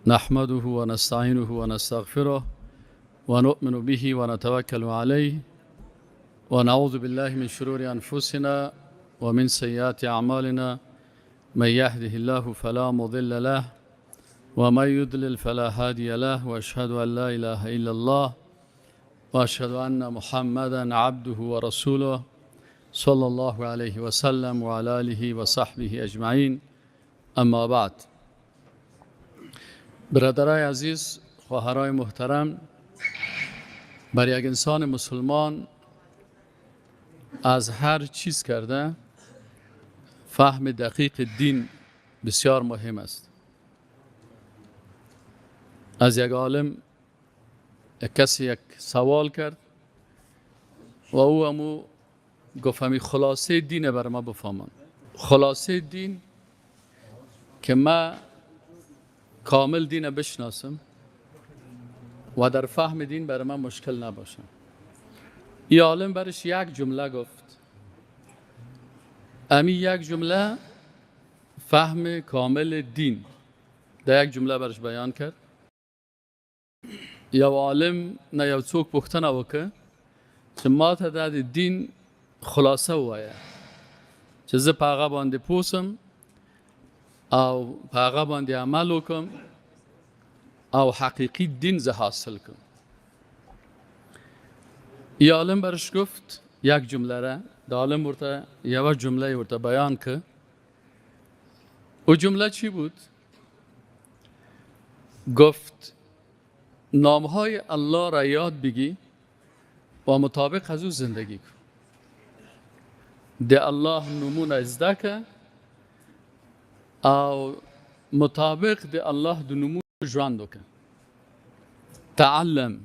نحمده ونستعینه ونستغفره ونؤمن به ونتوکل علیه ونعوذ بالله من شرور انفسنا ومن سیئات اعمالنا من يهده الله فلا مضل له ومن يضلل فلا هادي له واشهد ان لا اله الا الله واشهد ان محمدا عبده ورسوله صلى الله عليه وسلم وعلى آله وصحبه اجمعین. اما بعد، برادرای عزیز، خواهرای محترم، بر یک انسان مسلمان از هر چیز کرده فهم دقیق دین بسیار مهم است. از یک عالم یک کسی یک سوال کرد و او همو گفت همی خلاصه دین بر ما بفهمان. خلاصه دین که ما کامل دین بشناسم و در فهم دین بر من مشکل نباشه. ای عالم برش یک جمله گفت، امی یک جمله فهم کامل دین در یک جمله برش بیان کرد. یو عالم نه یو څوک پوښتنه وکړه چې ما ته دا د دین خلاصه ووایه چې زه په هغه باندې پوه سم او په هغه باندې عمل وکړم او حقیقي دین زه حاصل کړم. ای عالم برش گفت یک جمله را، د عالم ورته یوه جمله ورته بیان که. او جمله چی بود؟ گفت نامهای الله را یاد بگی و مطابق از او زندگی کن. د الله نمونه زده که او مطابق د الله د نمونه ژوند وکړه. تعلم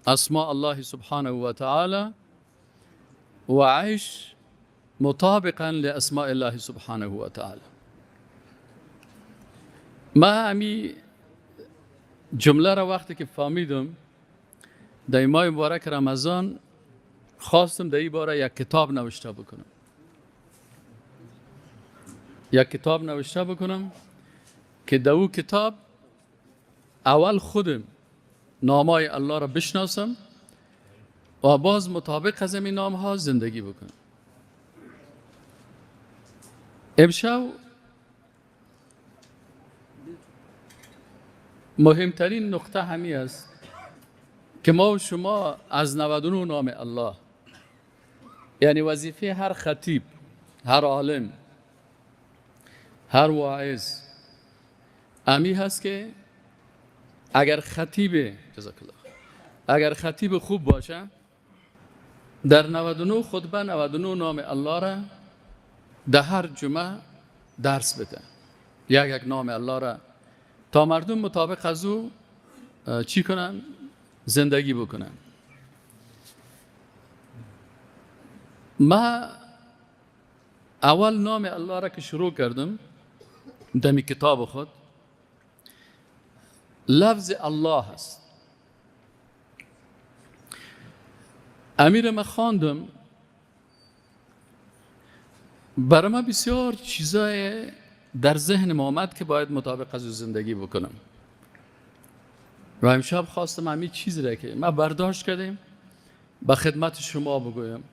اسماء الله سبحانه وتعالى وعيش مطابقا لاسماء الله سبحانه وتعالى. ما همی جمله را وقتی که فهمیدم در ماه مبارک رمضان خواستم در این باره یک کتاب نوشته بکنم. یک کتاب نوشته بکنم که در او کتاب اول خودم نامای الله را بشناسم و باز مطابق از این نام ها زندگی بکنم. امشب مهمترین نقطه همی است که ما و شما از 99 نام الله، یعنی وظیفه هر خطیب، هر عالم، هر واعظ امی هست که اگر خطیب، جزاک الله، اگر خطیب خوب باشه در 99 خطبه 99 نام الله را در هر جمعه درس بده، یک یک نام الله را تا مردم مطابق از او چی کنن؟ زندگی بکنن. ما اول نام الله را که شروع کردم دمی کتاب خود، لفظ الله است. امیر ما خواندم، برای ما بسیار چیزای در ذهن ما آمد که باید مطابق از زندگی بکنم. و امشب خواستم همین چیزی را که ما برداشت کردیم به خدمت شما بگویم.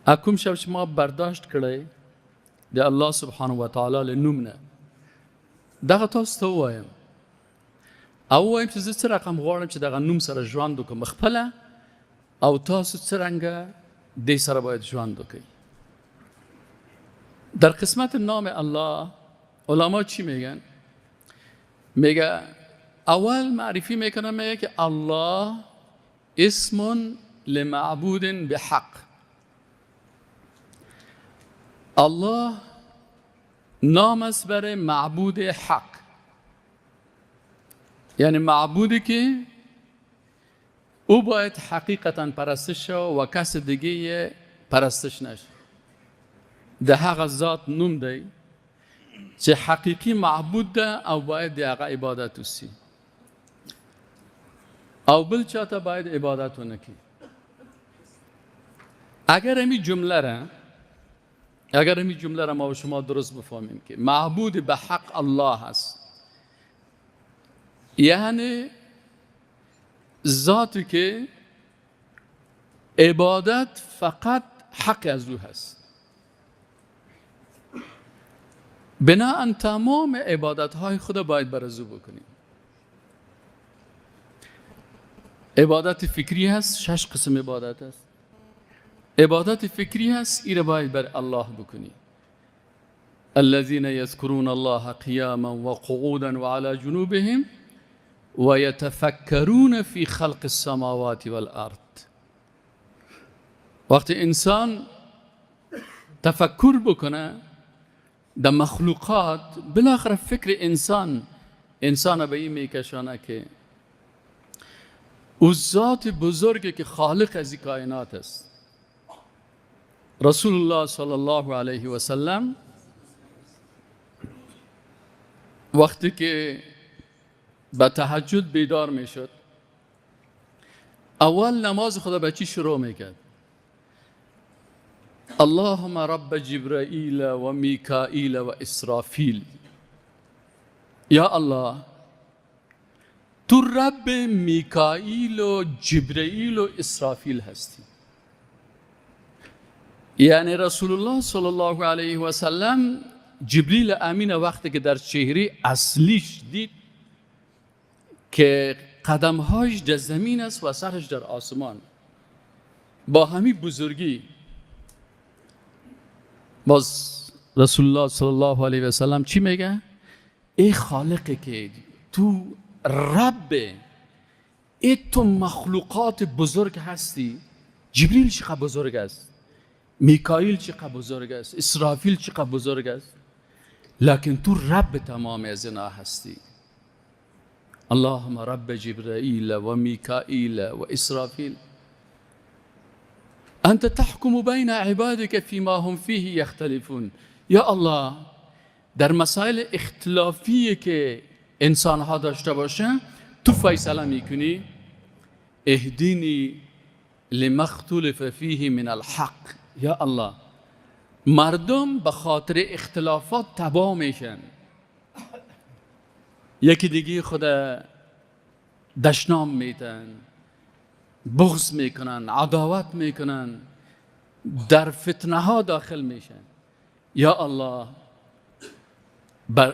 اکم شب شما برداشت کړئ د الله سبحانه و تعالی له نوم نه، دغه تاسو ته ووایم او ووایم چې زه څه رقم غواړم چې دغه نوم سره ژوند وکړم خپله، او تاسو څرنګه دې سره باید ژوند وکړئ. در قسمت نام الله علما چی میگن؟ میگه اول معرفی میکنه، میگه که الله اسم لمعبود بحق. الله نام است برای معبود حق، یعنی معبودی که او باید حقیقتا پرستش شود و کس دیگه پرستش نشه. د هغه ذات نوم دی چې حقیقي معبود ده او باید د هغه عبادت وسی او بل چاته باید عبادت ونه کړي. اگر همی جمله را، اگر همی جمله را ما و شما درست بفهمیم که معبود به حق الله هست یعنی ذاتی که عبادت فقط حق از او هست. بناءً تمام عبادت های خود باید بر از او بکنیم. عبادت فکری هست، 6 قسم عبادت هست. عبادت فکری هست، ایره باید بر الله بکنی. الذين يذكرون الله قياما وقعودا وعلى جنوبهم ويتفكرون في خلق السماوات والارض. وقتی انسان تفکر بکنه در مخلوقات، بالاخره فکر انسان به این میکشانه که او ذات بزرگی که خالق از این کائنات است. رسول الله صلی الله علیه و سلم وقتی که به تهجد بیدار میشد، اول نماز خدا به چی شروع میکرد؟ اللهم رب جبرائیل و میکائیل و اسرافیل. یا الله، تو رب میکائیل و جبرائیل و اسرافیل هستی. یعنی رسول الله صلی الله علیه و سلم جبریل امین وقتی که در چهره اصلیش دید که قدمهاش در زمین است و سرش در آسمان، با همین بزرگی باز رسول الله صلی الله علیه و سلم چی میگه؟ ای خالق که تو رب ای تو مخلوقات بزرگ هستی. جبریل چقدر بزرگ است، میکائیل چقدر بزرگ است، اسرافیل چقدر بزرگ است، لکن تو رب تمام از اینا هستی. اللهم رب جبرائیل و میکائیل و اسرافیل انت تحکم بین عبادك فيما هم فيه یختلفون. یا الله، در مسائل اختلافی که انسان ها داشته باشه تو فیصله میکنی. اهدینی لما اختلف فیه من الحق. یا الله، مردم به خاطر اختلافات تباه میشن، یکی دیگه خود دشنام میتن، بغض میکنن، عداوت میکنن، در فتنه ها داخل میشن. یا الله،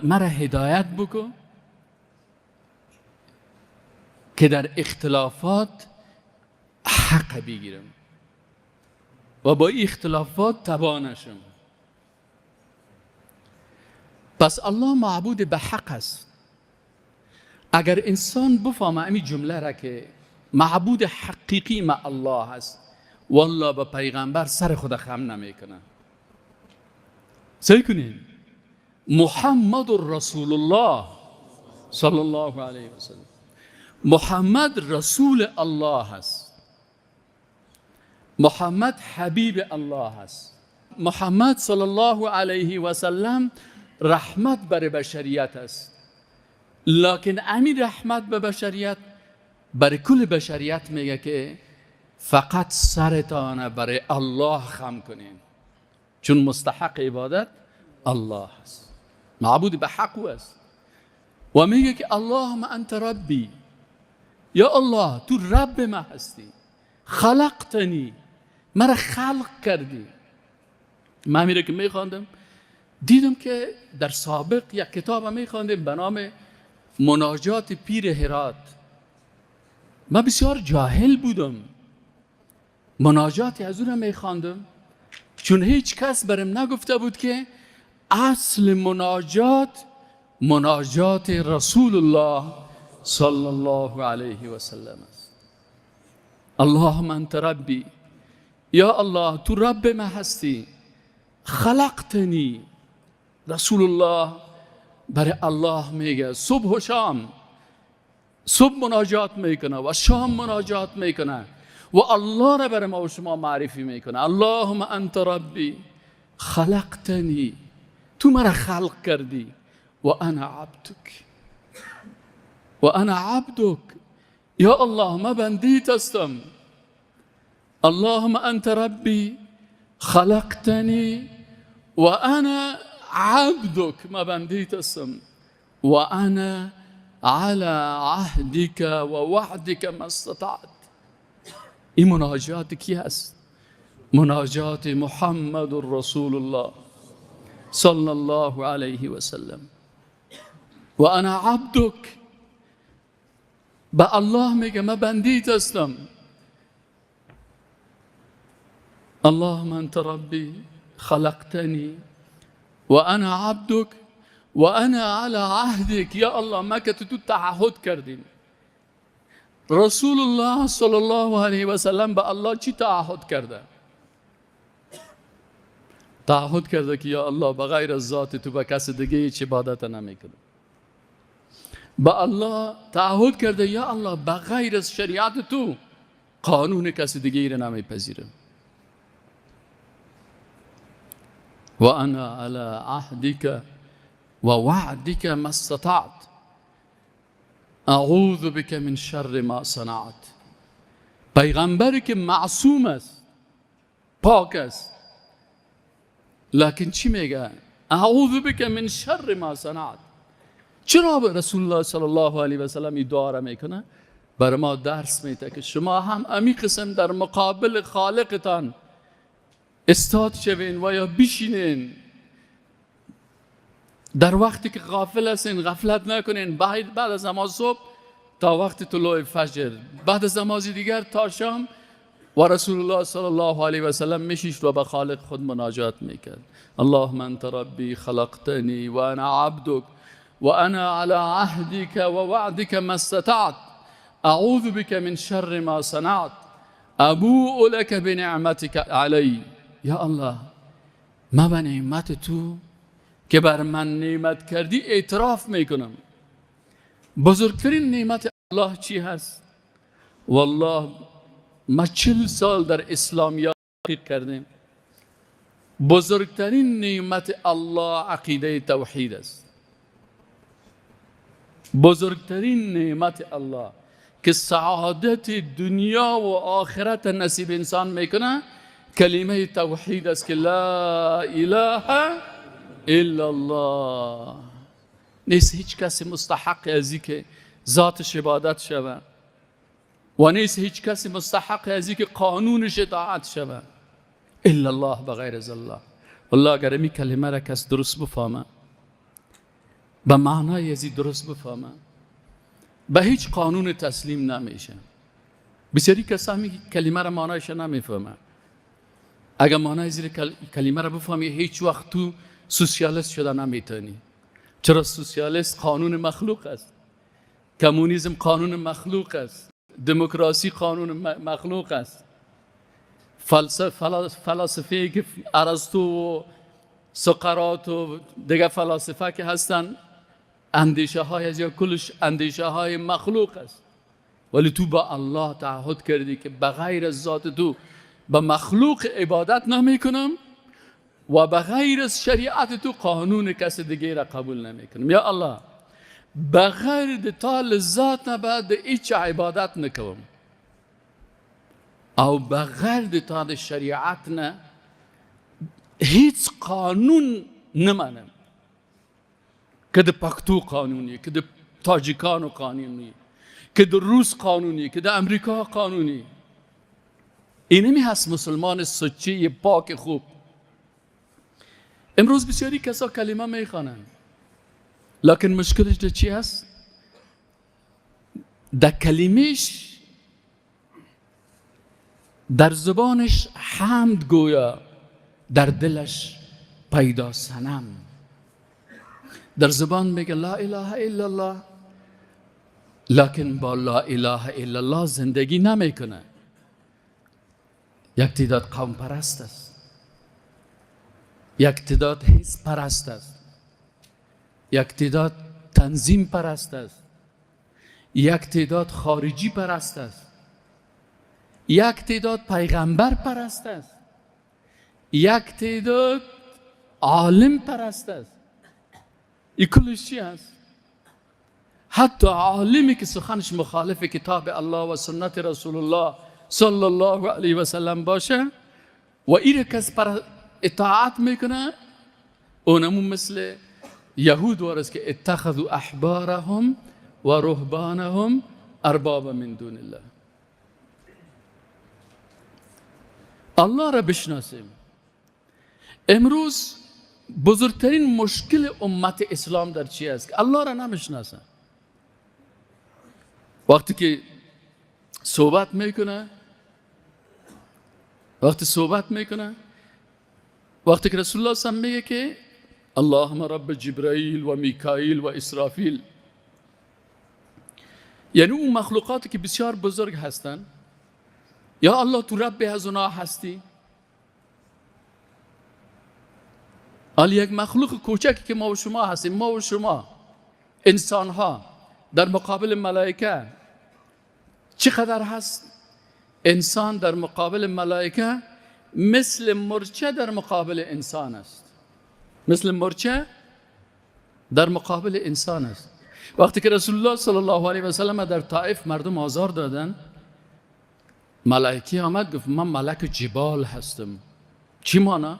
مرا هدایت بکن که در اختلافات حق بگیرم و با این اختلافات تباه نشم. پس الله معبود به حق است. اگر انسان بفهمه این جمله را که معبود حقیقی ما الله است، والله به پیغمبر سر خود خم نمیکنه. سعی کنین محمد رسول الله صلی الله علیه و سلم، محمد رسول الله است، محمد حبیب الله است، محمد صلی الله علیه و سلم رحمت بر بشریت است. لکن امین رحمت به بشریت، برای کل بشریت میگه که فقط سرتان برای الله خم کنین، چون مستحق عبادت الله است، معبود به حق او است. و میگه که اللهم انت ربی، یا الله تو رب ما هستی، خلقتنی، مرا خلق کردی. من میره که میخواندم دیدم که در سابق یک کتاب میخواندم به نام مناجات پیر هرات. من بسیار جاهل بودم، مناجات از اون میخواندم، چون هیچ کس برم نگفته بود که اصل مناجات مناجات رسول الله صلی الله علیه و سلم است. اللهم انت ربی، یا الله تو رب ما هستی، خلقتنی. رسول الله برای الله میگه صبح و شام، صبح مناجات میکنه و شام مناجات میکنه و الله را برای ما و شما معرفی میکنه. اللهم انت ربی خلقتنی، تو مرا خلق کردی، و انا عبدک، و انا عبدک، یا الله ما بندیت هستم. اللهم انت ربی خلقتنی و انا عبدک، ما بندیت هستم، و انا على عهدك ووعدك ما استطعت. این مناجات کی هست؟ مناجات محمد رسول الله صلی الله علیه و سلم. و انا عبدک، به الله میگه من بندیت هستم. اللهم انت ربی خلقتنی و انا عبدک و انا على عهدک. یا الله ما که تو تعهد کردیم. رسول الله صلی الله علیه و سلم به الله چی تعهد کرده؟ تعهد کرده که یا الله بغیر از ذات تو به کس دیگه هیچ عبادت نمیکنه. به الله تعهد کرده یا الله بغیر از شریعت تو قانون کس دیگه را نمیپذیرم. و انا على عهدك و وعدك ما استطعت اعوذ بك من شر ما صنعت. پیغمبری که معصوم است، پاک است، لکن چی میگه؟ اعوذ بك من شر ما صنعت. چرا رسول الله صلی الله علیه و سلم این دعا را میکنه؟ برای ما درس میده که شما هم امی قسم در مقابل خالقتان استاد شوین و یا بشینین. در وقتی که غافل هستین غفلت نکنین. بعد از نماز صبح تا وقت طلوع فجر، بعد از نماز دیگر تا شام، و رسول الله صلی الله علیه و سلم میشیشت و به خالق خود مناجات میکرد. اللهم انت ربی خلقتنی و انا عبدک و انا على عهدك و وعدك ما استطعت اعوذ بك من شر ما صنعت ابوء لك بنعمتك علی. یا الله ما به نعمت تو که بر من نعمت کردی اعتراف میکنم. بزرگترین نعمت الله چی هست؟ والله ما 40 سال در اسلامیات تحقیق کردیم. بزرگترین نعمت الله عقیده توحید است. بزرگترین نعمت الله که سعادت دنیا و آخرت نصیب انسان میکنه کلمه توحید است که لا اله الا الله. نیست هیچ کسی مستحق از که ذاتش عبادت شود و نیست هیچ کسی مستحق از که قانونش اطاعت شود الا الله، بغیر از الله. والله اگر این کلمه را کس درست بفهمه، به معنای ازی درست بفهمه، به هیچ قانون تسلیم نمیشه. بسیاری کسا کلمه را معنایش نمیفهمه. اگر معنای زیر کلمه را بفهمی هیچ وقت تو سوسیالیست شده نمیتونی. چرا؟ سوسیالیست قانون مخلوق است، کمونیسم قانون مخلوق است، دموکراسی قانون مخلوق است، فلسفه که ارسطو و سقراط و دیگه فلاسفه که هستن اندیشه های از یا کلش اندیشه های مخلوق است. ولی تو با الله تعهد کردی که بغیر از ذات تو به مخلوق عبادت نمی کنم و بغیر از شریعت تو قانون کس دیگه را قبول نمی کنم. یا الله بغیر د تا لذات نه بعد هیچ عبادت نکوم او بغیر د تا د شریعت نه هیچ قانون نمانم، که د پختو قانونی، که د تاجیکانو قانونی، که د روس قانونی، که د امریکا قانونی. اینمی هست مسلمان سچه پاک خوب. امروز بسیاری کسا کلمه میخوانند، لکن مشکلش در چی هست؟ در کلمهش، در زبانش حمد گویا، در دلش پیدا صنم. در زبان میگه لا اله الا الله، لکن با لا اله الا الله زندگی نمیکنه. یک تعداد قوم پرست است، یک تعداد حزب پرست است، یک تعداد تنظیم پرست است، یک تعداد خارجی پرست است، یک تعداد پیغمبر پرست است، یک تعداد عالم پرست است. این کلش چی است؟ حتی عالمی که سخنش مخالف کتاب الله و سنت رسول الله صلی الله علیه و سلم باشه و این کس پر اطاعت میکنه، اونمون مثل یهود وارس که اتخذوا احبارهم و رهبانهم ارباب من دون الله. الله را بشناسیم. امروز بزرگترین مشکل امت اسلام در چی است؟ الله را نمیشناسن. وقتی که صحبت میکنه، وقتی صحبت میکنه، وقتی که رسول الله صلی الله علیه و سلم میگه که اللهم رب جبرائیل و میکائیل و اسرافیل، یعنی اون مخلوقاتی که بسیار بزرگ هستن، یا الله تو رب از اونا هستی. حالا یک مخلوق کوچکی که ما و شما هستیم، ما و شما انسان ها در مقابل ملائکه چقدر هست؟ انسان در مقابل ملائکه مثل مرچه در مقابل انسان است، مثل مرچه در مقابل انسان است. وقتی که رسول الله صلی الله علیه و سلم در طائف مردم آزار دادن، ملائکی آمد گفت من ملک جبال هستم. چی مانا؟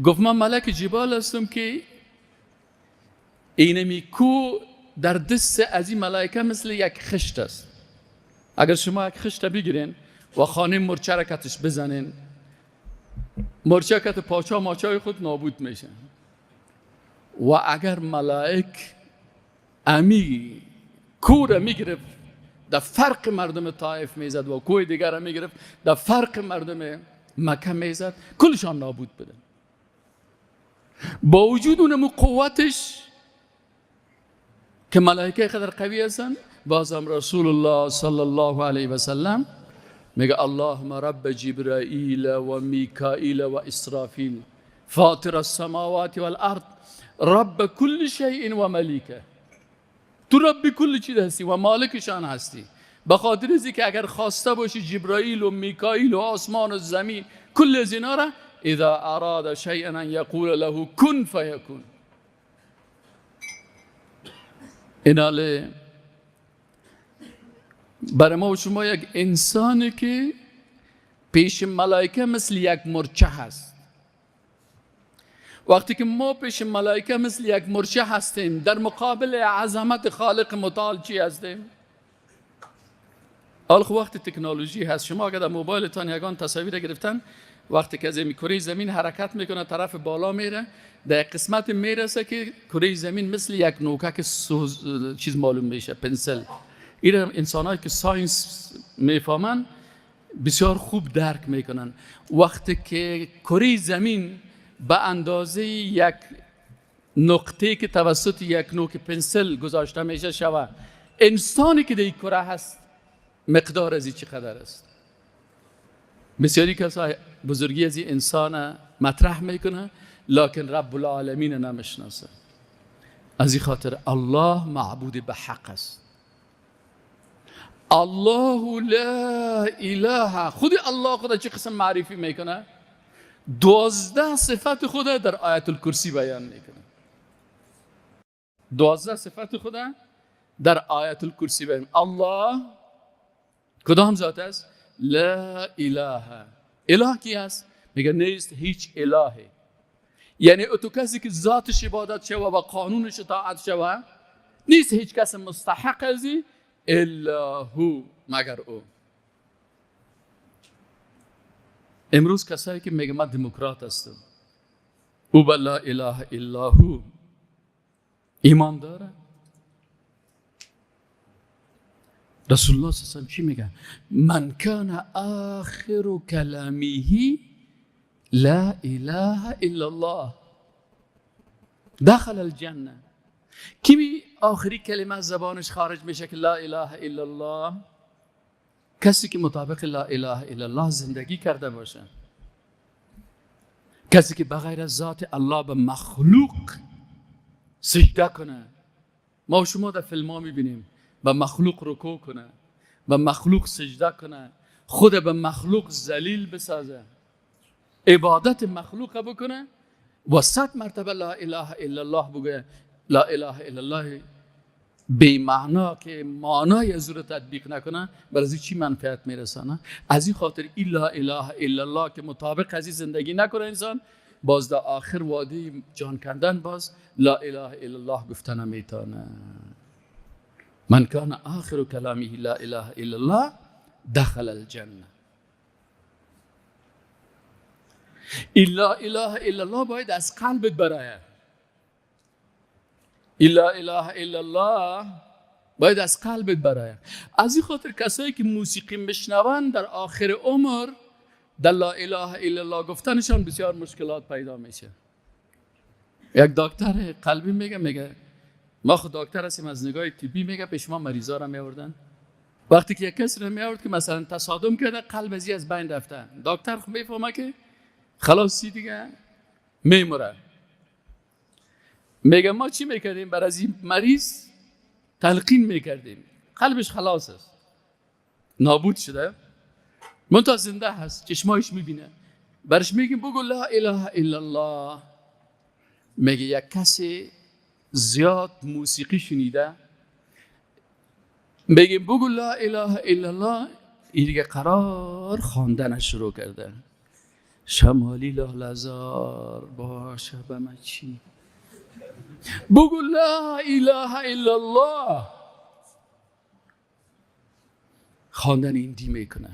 گفت من ملک جبال هستم که اینمی کو در دست از این ملائکه مثل یک خشت است. اگر شما یک خشت بگیرین و خانه مرچه را کتش بزنین، مرچه کت پاچا ماچای خود نابود میشه. و اگر ملائک امی کو را میگرفت در فرق مردم طائف میزد و کوی دیگر را میگرفت در فرق مردم مکه میزد، کلشان نابود بدن. با وجود اونم قوتش که ملائکه قدر قوی هستن، بازم رسول الله صلی الله علیه و سلم میگه اللهم رب جبرائیل و میکائیل و اسرافیل فاطر السماوات والارض رب کل شیء و ملیکه. تو رب کل چیز هستی و مالکشان هستی. به خاطر از که اگر خواسته باشی جبرائیل و میکائیل و آسمان و زمین کل از اینا را، اذا اراد شیئا ان یقول له کن فیکون. ایناله برای ما و شما یک انسانی که پیش ملائکه مثل یک مرچه هست. وقتی که ما پیش ملائکه مثل یک مرچه هستیم، در مقابل عظمت خالق متعال چی هستیم؟ حالا خب وقت تکنولوژی هست، شما اگر در موبایلتان یگان تصاویر گرفتن، وقتی که از کره زمین حرکت میکنه طرف بالا میره، در قسمت میرسه که کره زمین مثل یک نوکک چیز معلوم میشه، پنسل. این انسانایی که science میفهمن بسیار خوب درک میکنن. وقتی که کره زمین به اندازه یک نقطه که توسط یک نوک پنسل گذاشته میشه شوه، انسانی که در این کره هست مقدار از این چقدر است؟ بسیاری کسا بزرگی از این انسان مطرح میکنه، لکن رب العالمین نمیشناسه. از این خاطر الله معبود به حق است. الله لا اله، خود الله خدا چه قسم معرفی میکنه؟ 12 صفت خدا در آیت الکرسی بیان میکنه. 12 صفت خدا در آیت الکرسی بیان. الله کدام ذات است؟ لا اله. اله کی است؟ میگه نیست هیچ الهی. یعنی تو کسی که ذاتش عبادت شوه و قانونش اطاعت شوه، نیست هیچ کس مستحق ازی الا هو، مگر او. امروز کسایی که میگه من دموکرات هستم، او به لا اله الا هو ایمان داره؟ رسول الله صلی الله علیه و سلم چی میگه؟ من کان آخر کلامه لا اله الا الله دخل الجنه. کی آخری کلمه از زبانش خارج میشه که لا اله الا الله؟ کسی که مطابق لا اله الا الله زندگی کرده باشه، کسی که بغیر از ذات الله به مخلوق سجده کنه. ما و شما در فیلم ها میبینیم به مخلوق رکوع کنه، به مخلوق سجده کنه، خود به مخلوق ذلیل بسازه، عبادت مخلوق بکنه و 100 مرتبه لا اله الا الله بگه. لا اله الا الله بی معنا که معنای از رو تطبیق نکنه، برای چی منفعت میرسانه؟ از این خاطر این لا اله الا الله که مطابق از این زندگی نکنه انسان، باز در آخر وادی جان کندن باز لا اله الا الله گفتن نمیتونه. من کان آخر کلامه لا اله الا الله دخل الجنه. لا اله الا الله باید از قلبت برایه. لا اله الا الله باید از قلبت برایه. از این خاطر کسایی که موسیقی میشنون در آخر عمر در لا اله الا الله گفتنشان بسیار مشکلات پیدا میشه. یک دکتر قلبی میگه ما خود دکتر هستیم، از نگاه طبی میگه پیش ما مریضا را میآوردن. وقتی که یک کسی را میآورد که مثلا تصادم کرده، قلب از بین رفته، دکتر خب میفهمه که خلاصی دیگه میمره. میگه ما چی میکردیم؟ بر از این مریض تلقین میکردیم، قلبش خلاص است، نابود شده، منتها زنده هست، چشمایش میبینه، برش میگیم بگو لا اله الا الله. میگه یک کسی زیاد موسیقی شنیده، میگیم بگو لا اله الا الله، این دیگه قرار خواندنش شروع کرده. شمالی لاله‌زار باشه به من چی؟ بگو لا اله الا الله. خواندن این دی میکنه.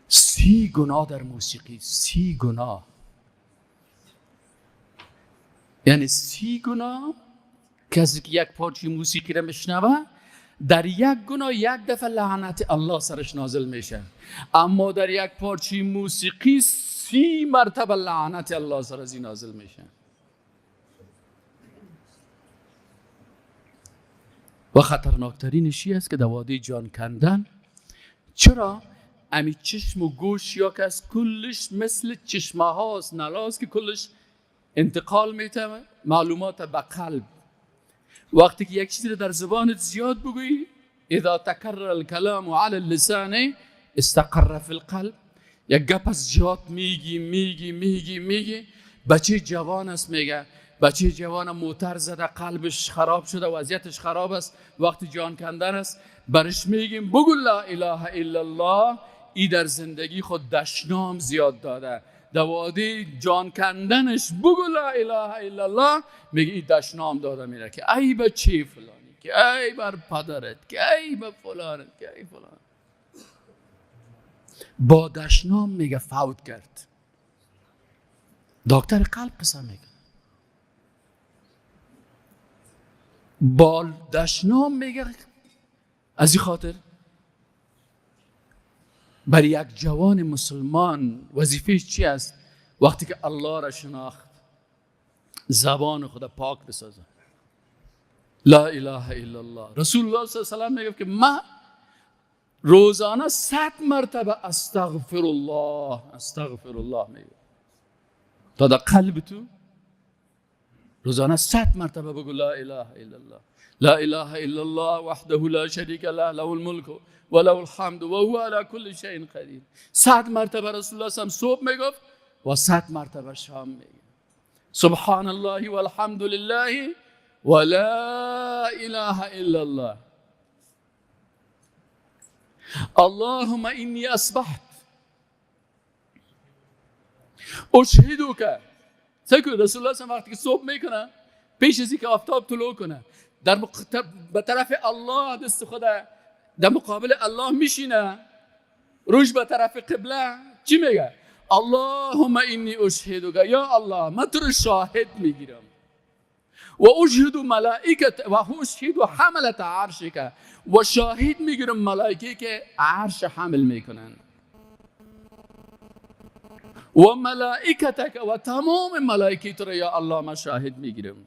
30 گناه در موسیقی، 30 گناه، یعنی 30 گناه. کسی که یک پارچه موسیقی را میشنوه در یک گناه یک دفعه لعنت الله سرش نازل میشه، اما در یک پارچه موسیقی 30 مرتبه لعنت الله سر از این نازل میشه. و خطرناکترینش است که در وادی جان کندن. چرا؟ امی چشم و گوش یا که از کلش مثل چشمه هاست، نلاست که کلش انتقال میته معلومات به قلب. وقتی که یک چیزی رو در زبانت زیاد بگویی، اذا تکرر الکلام علی اللسان استقر فی القلب. یک گپ از زیاد میگی میگی میگی میگی، بچه جوان است، میگه بچه جوان موتر زده، قلبش خراب شده، وضعیتش خراب است، وقتی جان کندن است، برش میگیم بگو لا اله الا الله. ای در زندگی خود دشنام زیاد داده، در وادی جان کندنش بگو لا اله الا الله، میگه ای دشنام داده میره که ای بچه فلانی، که ای بر پدرت، که ای به فلانت، که ای فلان. با دشنام میگه فوت کرد. دکتر قلب قصه میگه با دشنام میگه. از این خاطر برای یک جوان مسلمان وظیفه‌اش چی است؟ وقتی که الله را شناخت، زبان خود پاک بسازه، لا اله الا الله. رسول الله صلی الله علیه و سلم میگه که ما روزانه 100 مرتبه استغفر الله استغفر الله میگه، تا در قلب تو روزانه 100 مرتبه بگو لا اله الا الله، لا اله الا الله وحده لا شریک له له الملک و له الحمد و هو علی کل شیء قدیر. 100 مرتبه رسول الله صلی الله علیه و صبح میگفت و 100 مرتبه شام میگفت. سبحان الله والحمد لله ولا اله الا الله. اللهم انی اصبحت اشهدک. سکو رسول الله صلی الله علیه و وقتی که صبح میکنه، پیش از اینکه آفتاب طلوع کنه، در به طرف الله دست خود در مقابل الله میشینه، روش به طرف قبله، چی میگه؟ اللهم انی اشهدک، یا الله من تو رو شاهد میگیرم، و اشهد ملائکت و اشهد حملة عرشک، و شاهد میگیرم ملائکه که عرش حمل میکنن، و ملائکتک، و تمام ملائکه تو رو یا الله من شاهد میگیرم،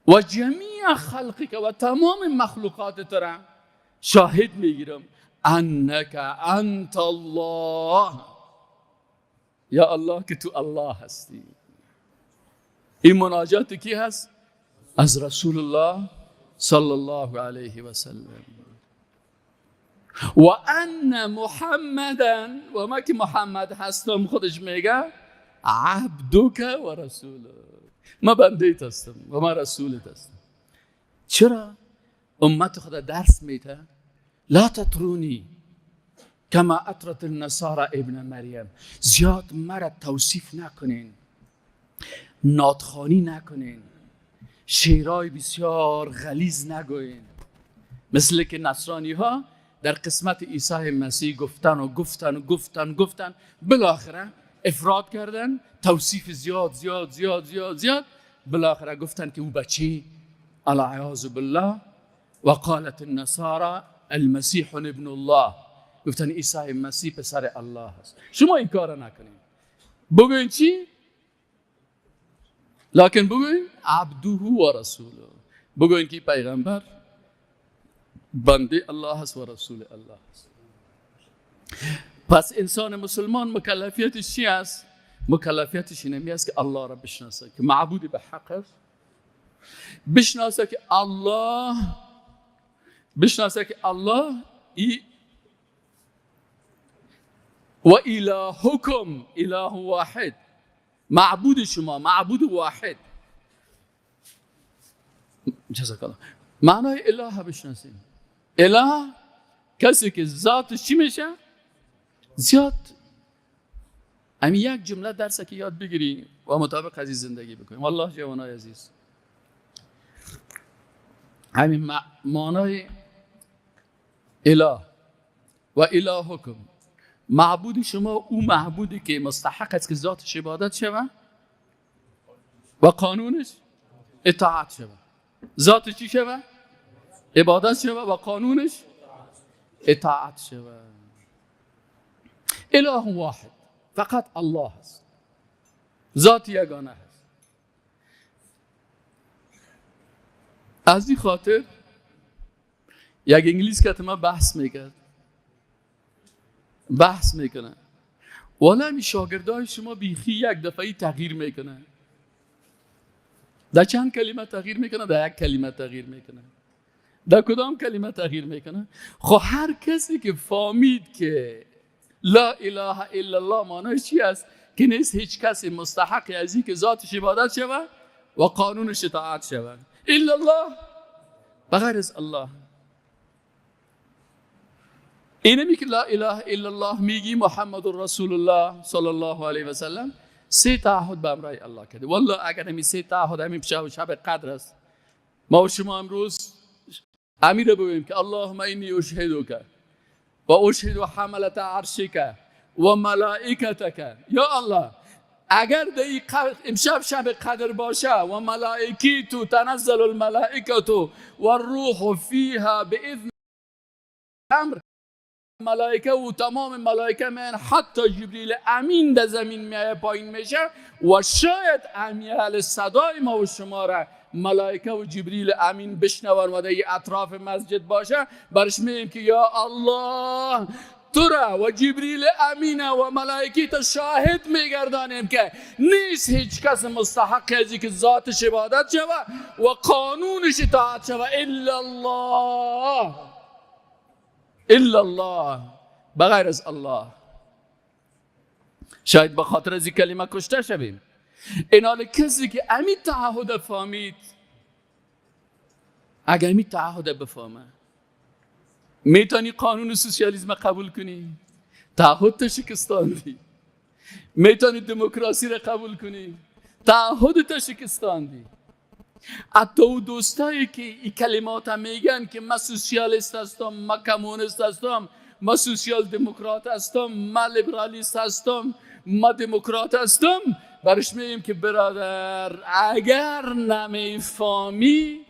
و جمیع خلقک، و تمام مخلوقات تو را شاهد میگیرم، انک انت الله، یا الله که تو الله هستی. این مناجات کی هست؟ از رسول الله صلی الله علیه و سلم. و ان محمدا، و ما که محمد هستم خودش میگه عبدک و رسولک، ما بنده هستم و ما رسولت هستم. چرا امت خدا درس میده؟ لا تطرونی کما اطرت النصارى ابن مریم. زیاد مرا توصیف نکنین، ناتخانی نکنین، شعرهای بسیار غلیظ نگوین، مثل که نصرانی ها در قسمت عیسی مسیح گفتن و گفتن و گفتن گفتن، بالاخره افراد کردن، توصیف زیاد زیاد زیاد زیاد زیاد، بالاخره گفتن که او بچه، العیاذ بالله، و قالت النصارى المسیح ابن الله، گفتن عیسی مسیح پسر الله است. شما این کار نکنید، بگوین چی؟ لکن بگوین عبده و رسوله، بگوین که پیغمبر بنده الله است و رسول الله است. پس انسان مسلمان مکلفیتش چی است؟ مکلفیتش اینمی است که الله را بشناسه که معبود به حق است، بشناسه که الله، بشناسه که الله ای و الهکم اله واحد، معبود شما معبود واحد. جزاک الله. معنای اله بشناسیم. اله کسی که ذاتش چی میشه؟ زیاد. همین یک جمله درس که یاد بگیری و مطابق عزیز زندگی بکنیم. والله جوانای عزیز، همین معنای اله و الهکم، معبود شما او معبودی که مستحق است که ذاتش عبادت شود و قانونش اطاعت شود. ذاتش چی شود؟ عبادت شود و قانونش اطاعت شود. اله واحد، فقط الله است، ذات یگانه است. از این خاطر یک انگلیس که ما بحث میکرد، بحث میکنه، والا می شاگردای شما بیخی یک دفعه تغییر میکنه، در چند کلمه تغییر میکنه، در یک کلمه تغییر میکنه، در کدام کلمه تغییر میکنه؟ خب هر کسی که فهمید که لا اله الا الله معنیش چی است، که نیست هیچ کسی مستحق از این که ذاتش عبادت شود و قانونش اطاعت شود الا الله، بغیر از الله. اینمی که لا اله الا الله میگی، محمد رسول الله صلی الله علیه و سلم، سه تعهد به امرای الله کرده. والله اگر همین سه تعهد همین شب قدر است، ما و شما امروز امیر بگوییم که اللهم انی اشهدک و اشهد حملة عرشک و ملائکتک، یا الله اگر در امشب شب قدر باشه و ملائکی تو تنزل الملائکه و الروح فیها باذن امر، ملائکه و تمام ملائکه من حتی جبریل امین در زمین میایه پایین میشه و شاید امیال صدای ما و شما را ملائکه و جبریل امین بشنون و در اطراف مسجد باشه، برش میگیم که یا الله تو را و جبریل امین و ملائکه تا شاهد میگردانیم که نیست هیچ کس مستحق ازی که ذاتش عبادت شوه و قانونش اطاعت شوه الا الله، الا الله، بغیر از الله. شاید به خاطر از این کلمه کشته شویم. این حال کسی که امی تعهد فهمید، اگر امی تعهد بفهمه، میتونی قانون سوسیالیسم قبول کنی، تعهد تا شکستاندی. میتونی دموکراسی را قبول کنی، تعهد تا شکستاندی. حتی او دوستایی که این کلمات هم میگن که من سوسیالیست هستم، من کمونیست هستم، من سوسیال دموکرات هستم، من لیبرالیست هستم، من دموکرات هستم، برش میگیم که برادر اگر نمیفهمی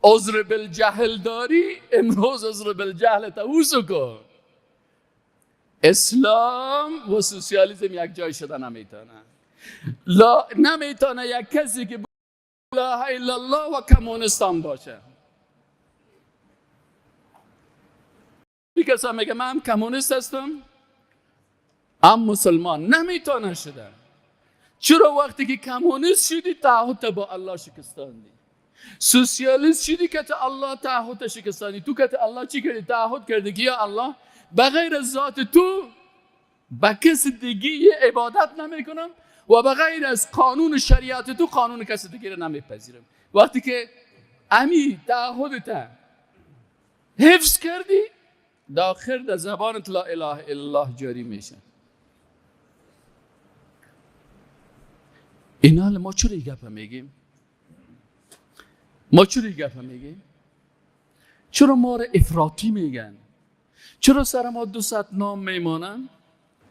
عذر بالجهل داری، امروز عذر بالجهل تاوسو کن. اسلام و سوسیالیسم یک جای شده نمیتونه. لا نمیتونه یک کسی که لا اله الا الله و کمونیستان باشه. یک کسا میگه من هم کمونیست هستم هم مسلمان، نمیتونه شده. چرا؟ وقتی که کمونیست شدی تعهد با الله شکستاندی، سوسیالیست شدی که تا الله تعهد شکستاندی. تو که تا الله چی کردی؟ تعهد کردی که یا الله بغیر از ذات تو با کس دیگه عبادت نمیکنم و بغیر از قانون شریعت تو قانون کس دیگه رو نمیپذیرم. وقتی که امی تعهدت حفظ کردی، داخل در زبانت لا اله الا الله جاری میشه. اینا ما چرا این گپ میگیم؟ ما چرا این گپ میگیم؟ چرا ما رو افراطی میگن؟ چرا سر ما 200 نام میمانن؟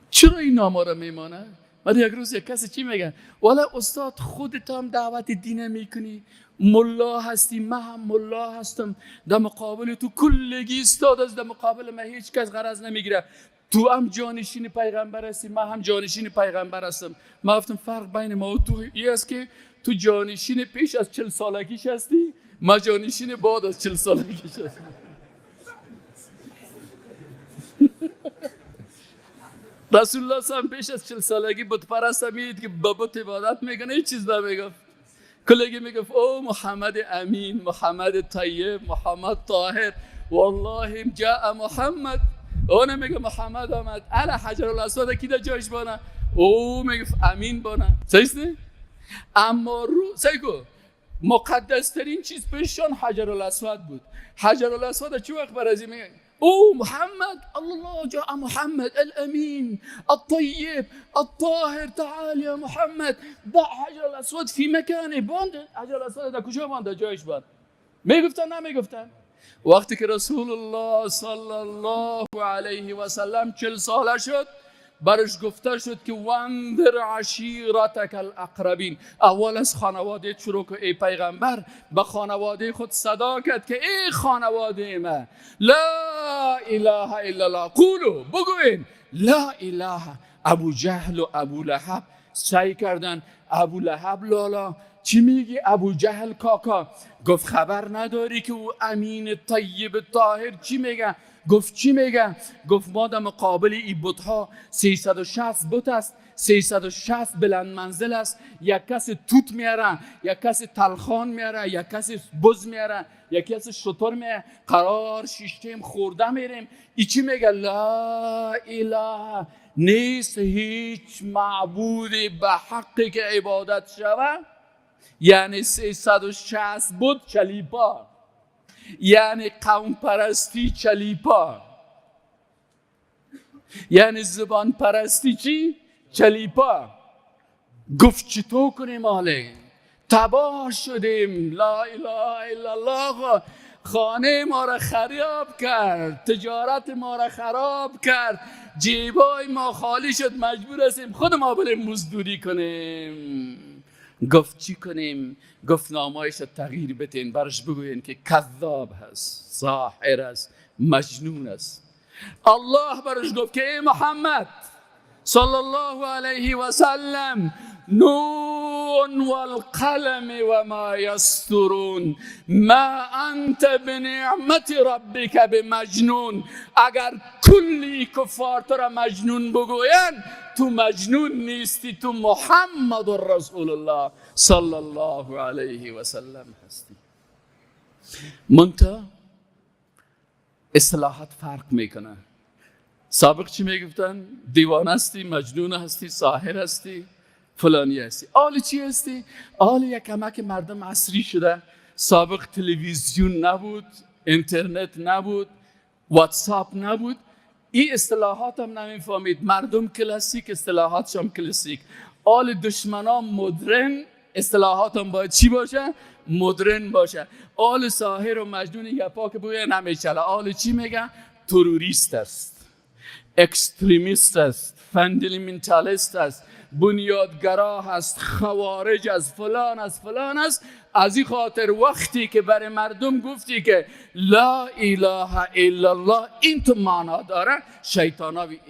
چرا این نام ها رو میمانن؟ بعد یک روز یک کسی چی میگن؟ والا استاد خودت هم دعوت دین میکنی، ملا هستی، من هم ملا هستم، در مقابل تو کلگی استاد است، در مقابل من هیچ کس غرض نمیگیره، تو هم جانشین پیغمبر هستی، من هم جانشین پیغمبر هستم. من گفتم فرق بین ما و تو این است که تو جانشین پیش از 40 سالگیش هستی، ما جانشین بعد از 40 سالگیش هستم. رسول الله صلی پیش از 40 سالگی بت پرست میدید که به بت عبادت میکنه، هیچ چیز نمیگفت، کلگی میگفت او محمد امین، محمد طیب، محمد طاهر، والله جاء محمد. اون میگه محمد آمد، علی حجر الاسود کی در جایش بانه؟ او میگه امین بانه. صحیح نه؟ اما رو سیکو مقدس ترین چیز پیششان حجر الاسود بود. حجر الاسود چه وقت برازی میگه او محمد، الله جاء محمد الامین الطيب الطاهر، تعال یا محمد ضع حجر الاسود فی مکانه. باند حجر الاسود در کجا باند؟ جایش باند. میگفتن نمیگفتن؟ وقتی که رسول الله صلی الله علیه و سلم 40 ساله شد، برش گفته شد که وانذر عشیرتک الاقربین، اول از خانواده شروع که ای پیغمبر به خانواده خود صدا کرد که ای خانواده من، لا اله الا الله، قولو بگوین لا اله. ابو جهل و ابو لهب سعی کردن، ابو لهب لالا چی میگی؟ ابو جهل کاکا گفت خبر نداری که او امین طیب طاهر چی میگه؟ گفت چی میگه؟ گفت ما در مقابل این بتها 360 بت است، 360 بلند منزل است، یک کس توت میاره، یک کس تلخان میاره، یک کس بز میاره، یک کس شتر میاره، قرار شیشتیم خورده میریم. ای چی میگه؟ لا اله، نیست هیچ معبودی به حقی که عبادت شود. یعنی 360 بود چلیپا، یعنی قوم پرستی چلیپا، یعنی زبان پرستی چی؟ چلیپا. گفت چطور کنیم آله؟ تباه شدیم، لا اله الا الله، خانه ما را خراب کرد، تجارت ما را خراب کرد، جیبای ما خالی شد، مجبور هستیم خود ما بریم مزدوری کنیم. گفت چی کنیم؟ گفت نامایش تغییر بتین، برش بگوین که کذاب هست، ساحر است، مجنون است. الله برش گفت که ای محمد صلی الله علیه و سلم، نون والقلم و ما یسطرون ما انت بنعمت ربک بمجنون. اگر کلی کفار تو را مجنون بگوین، تو مجنون نیستی، تو محمد رسول الله صلی الله علیه و سلم هستی. منتها اصطلاحات فرق میکنه. سابق چی میگفتن؟ دیوان هستی، مجنون هستی، ساحر هستی، فلانی هستی. آل چی هستی؟ آل یک کمک مردم عصری شده. سابق تلویزیون نبود، اینترنت نبود، واتساپ نبود، این اصطلاحات هم نمیفهمید. مردم کلاسیک، اصطلاحاتش هم کلاسیک. آل دشمنان مدرن، اصطلاحات هم باید چی باشه؟ مدرن باشه. آل ساحر و مجنون یپا که بویه نمیچله. آل چی میگه؟ تروریست است، extremist است، fundamentalist است، بنیادگرا است، خوارج است، فلان است، فلان است. از این خاطر وقتی که برای مردم گفتی که لا اله الا الله، این تو معنا داره،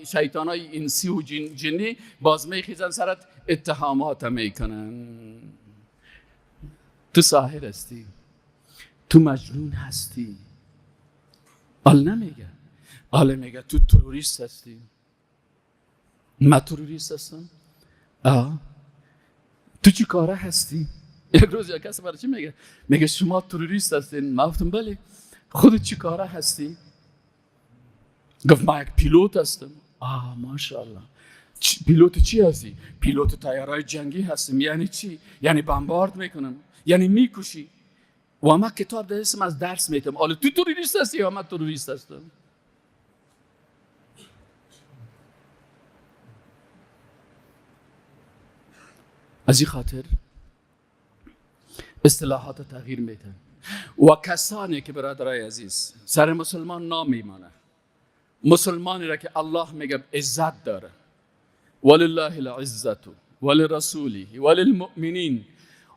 شیطانای انسی و جنی باز میخیزن سرت اتهامات میکنن. تو ساحر هستی، تو مجنون هستی. آل نمیگه، آل میگه تو تروریست هستی. من تروریست هستم؟ تو چی کاره هستی؟ یک روز یک کس برای چی میگه؟ میگه شما تروریست هستین. من گفتم بله. خودت چی کاره هستی؟ گفت من یک پیلوت هستم. ماشاءالله. پیلوت چی هستی؟ پیلوت طیارای جنگی هستم. یعنی چی؟ یعنی بمبارد میکنم، یعنی میکشی. و من کتاب دستم از درس میتم. آله تو تروریست هستی یا من تروریست هستم؟ از این خاطر اصطلاحات تغییر میدن. و کسانی که برادرای عزیز سر مسلمان نامیمانه، مسلمانی را که الله میگه عزت داره، ولله العزة ولرسوله وللمؤمنین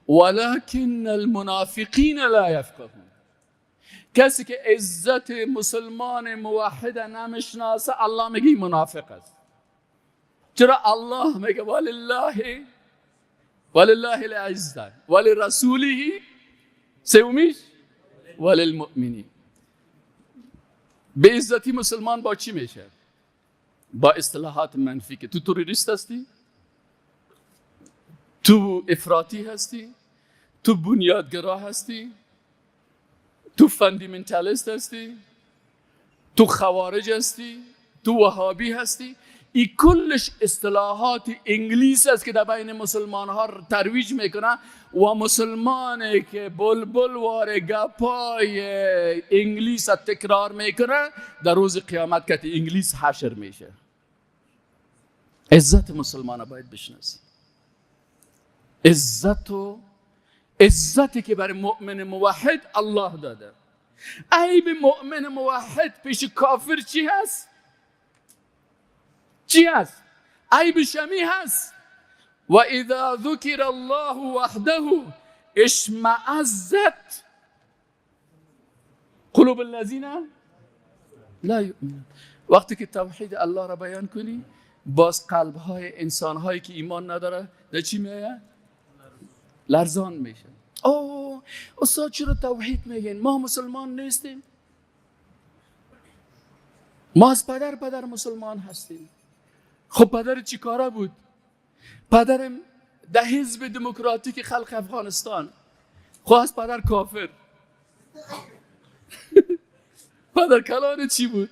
ولكن المنافقین لا یفقهون. کسی که عزت مسلمان موحد نمیشناسه، الله میگه منافق است. چرا الله میگه ولله العزة ولرسوله، سومیش وللمؤمنین. به عزتی مسلمان با چی میشه؟ با اصطلاحات منفی که تو تروریست هستی، تو افراطی هستی، تو بنیادگرا هستی، تو fundamentalist هستی، تو خوارج هستی، تو وهابی هستی. این کلش اصطلاحات انگلیس است که در بین مسلمان ها ترویج میکنه و مسلمانی که بلبل وار گپای انگلیس تکرار میکنه در روز قیامت که انگلیس حشر میشه. عزت مسلمان باید بشناسی. عزت و عزتی که برای مؤمن موحد الله داده. عیب مؤمن موحد پیش کافر چی هست؟ چی هست؟ عیب شمی هست. و اذا ذکر الله وحده اشمعزت قلوب الذین لا یؤمنون. وقتی که توحید الله را بیان کنی، باز قلب های انسان هایی که ایمان نداره در چی میآید؟ لرزان میشه. اوه استاد چرا توحید میگین؟ ما مسلمان نیستیم، ما از پدر پدر مسلمان هستیم. خب پدر چی کاره بود؟ پدرم در حزب دموکراتیک خلق افغانستان. خب از پدر کافر. پدر کلان چی بود؟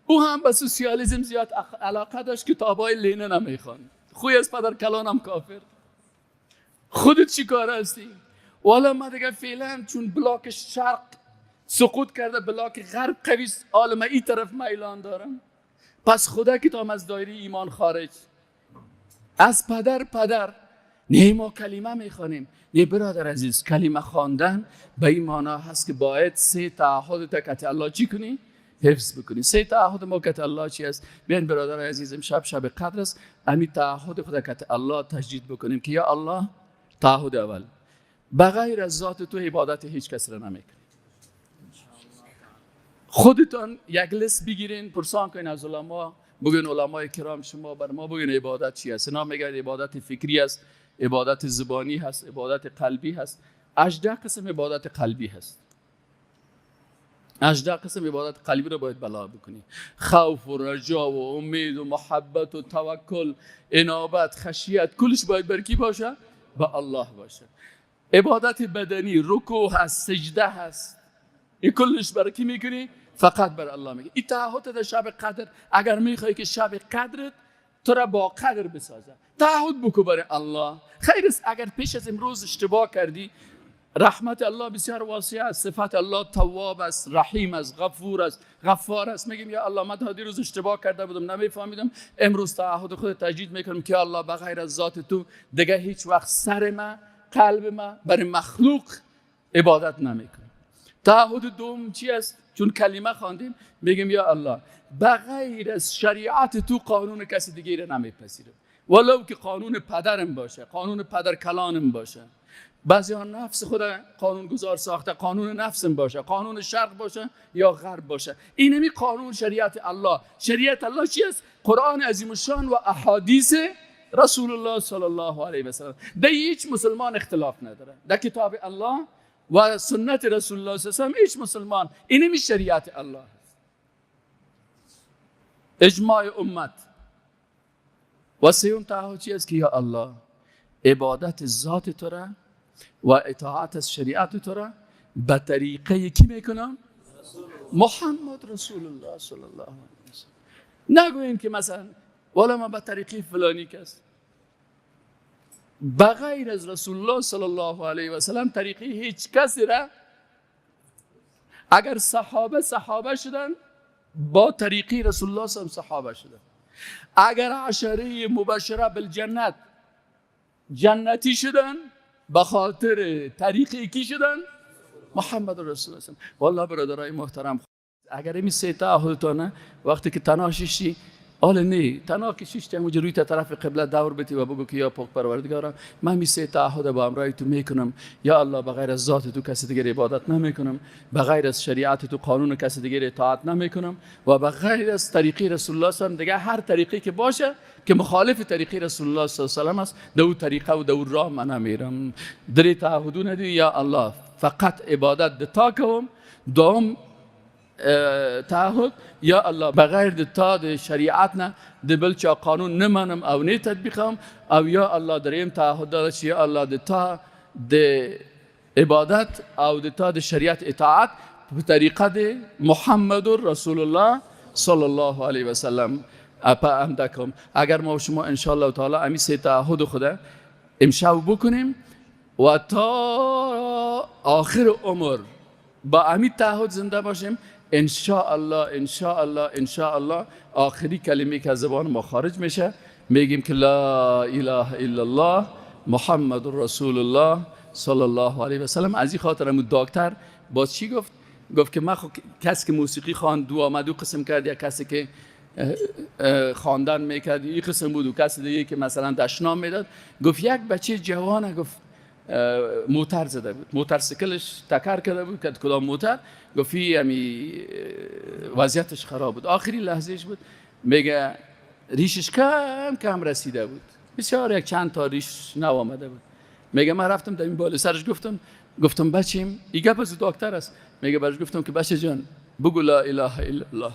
او هم به سوسیالیسم زیاد علاقه داشت، کتابای لینن هم میخوان. خوی از پدر کلانم کافر. خودت چی کار هستی؟ والا ما دیگه فعلا چون بلاک شرق سقوط کرده، بلاک غرب قوی است، حالا ما این طرف میلان دارم. پس خدا که تا از دایره ایمان خارج. از پدر پدر نه ما کلمه میخوانیم. نه برادر عزیز، کلمه خواندن به این معنا هست که باید سه تعهد تکت الله چی کنی؟ حفظ بکنی. سه تعهد ما کت الله چی است؟ بیاین برادر عزیز، امشب شب قدر است، امی تعهد خود کت الله تجدید بکنیم که یا الله، تعهد اول، بغیر از ذات تو عبادت هیچ کس را نمیکنی. خودتان یک لیست بگیرین، پرسان کنین از علما، بگین علمای کرام شما بر ما بگین عبادت چی است. اینا میگن عبادت فکری است، عبادت زبانی هست، عبادت قلبی هست. 18 قسم عبادت قلبی هست. 18 قسم عبادت قلبی رو باید بلا بکنی. خوف و رجا و امید و محبت و توکل، انابت، خشیت، کلش باید بر کی باشه؟ به الله باشه. عبادت بدنی، رکوع هست، سجده هست، این کلش برای کی میکنی؟ فقط بر الله میگی. این تعهد در شب قدر، اگر میخوای که شب قدرت تو را با قدر بسازه، تعهد بکو برای الله. خیر است اگر پیش از امروز اشتباه کردی، رحمت الله بسیار واسع است، صفت الله تواب است، رحیم است، غفور است، غفار است. میگیم یا الله من تا دیروز اشتباه کرده بودم، نمیفهمیدم، امروز تعهد خود تجدید میکنم که الله بغیر از ذات تو دیگه هیچ وقت سر ما، قلب ما برای مخلوق عبادت نمیکنم. تعهد دوم چی است؟ چون کلمه خواندیم میگیم یا الله بغیر از شریعت تو قانون کسی دیگه را نمیپذیرم، ولو که قانون پدرم باشه، قانون پدر کلانم باشه. بعضی ها نفس خود قانون گذار ساخته، قانون نفسم باشه، قانون شرق باشه یا غرب باشه. اینمی قانون شریعت الله. شریعت الله چی است؟ قرآن عظیم الشان و احادیث رسول الله صلی الله علیه و سلم. در هیچ مسلمان اختلاف نداره، در کتاب الله و سنت رسول الله صلی الله علیه و سلم هیچ مسلمان، اینمی شریعت الله است، اجماع امت. و سیوم تعهد چی است؟ که یا الله عبادت ذات تو را و اطاعت از شریعت تو را به طریقه کی میکنم؟ محمد رسول الله صلی الله علیه و سلم. نگوییم که مثلا والا ما به طریقه فلانی کس، بغیر از رسول الله صلی الله علیه و سلم طریقه هیچ کسی را، اگر صحابه صحابه شدن با طریقه رسول الله صلی الله علیه و سلم صحابه شدن، اگر عشره مبشره بالجنت جنتی شدن به خاطر طریقه کی شدن؟ محمد رسول الله. والله برادرای محترم، اگر این سه تعهدتانه وقتی که تنها شیشتی، حالا نه تنها که شیشتی همونجا روی تا طرف قبله دور بتی و بگو که یا پاک پروردگارم، من می سه تعهد با امرای تو میکنم. یا الله بغیر از ذات تو کسی دیگر عبادت نمیکنم، بغیر از شریعت تو قانون کسی دیگر اطاعت نمیکنم و بغیر از طریقی رسول الله صلی الله علیه و دیگه هر طریقی که باشه که مخالف طریقی رسول الله صلی الله علیه و سلم است، دو طریقه و دو راه من نمیرم. درې تعهدونه دي. یا الله فقط عبادت د تا کوم. دوم تعهد، یا الله بغیر د تا د شریعت نه د بل چا قانون نه منم او نه تطبیقم. او یا الله دریم تعهد داره چې یا الله د تا د عبادت او د تا د شریعت اطاعت په طریقه د محمد رسول الله صلی الله علیه وسلم اپا امده کوم. اگر ما و شما ان شاء الله تعالی امی سه تعهد خوده امشب بکنیم و تا آخر عمر با امی تعهد زنده باشیم، ان شاء الله ان شاء الله ان شاء الله آخری کلمه که از زبان ما خارج میشه میگیم که لا اله الا الله محمد رسول الله صلی الله علیه و سلم. از این خاطر امو دکتر باز چی گفت؟ گفت که من خو کسی که موسیقی خواند دو آمد دو قسم کرد، یا کسی که خواندن میکرد این قسم بود و کسی دیگه که مثلا دشنام میداد. گفت یک بچه جوان، گفت موتر زده بود، موترسیکلش تکر کرده بود که کدام موتر، گفت همی وضعیتش خراب بود، آخری لحظهش بود. میگه ریشش کم کم رسیده بود، بسیار یک چند تا ریش نو آمده بود. میگه من رفتم در این بالا سرش گفتم بچیم، این گپ از دکتر است. میگه برش گفتم که بچه جان بگو لا اله الا الله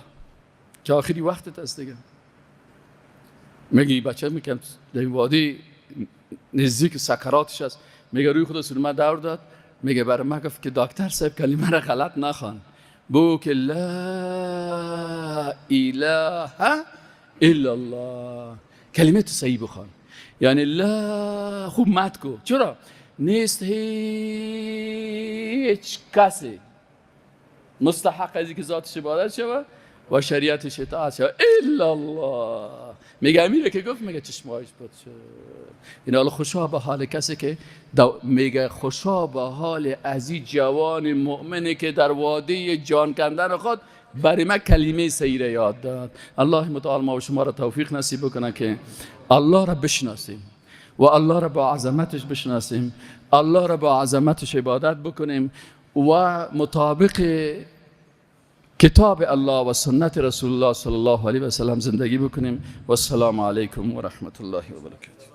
که آخری وقتت است دیگه. میگه بچه میگم در این وادی نزدیک سکراتش است. میگه روی خود سر من دور داد. میگه برای من گفت که دکتر صاحب کلمه را غلط نخوان، بگو که لا اله الا الله، کلمه تو صحیح بخوان، یعنی لا خوب مد کو. چرا؟ نیست هیچ کسی مستحق از اینکه ذاتش عبادت شود و شریعتش اطاعت شود الا الله. میگه امیره که گفت، میگه چشمایش بود شد. این حالا خوشا به حال کسی که میگه خوشا به حال از این جوان مؤمنی که در وادی جان کندن خود برای من کلمه سیره یاد داد. الله متعال ما و شما را توفیق نصیب بکنه که الله را بشناسیم و الله را با عظمتش بشناسیم، الله را با عظمتش عبادت بکنیم و مطابق کتاب الله و سنت رسول الله صلی الله علیه و سلم زندگی بکنیم. و السلام علیکم و رحمت الله و برکاته.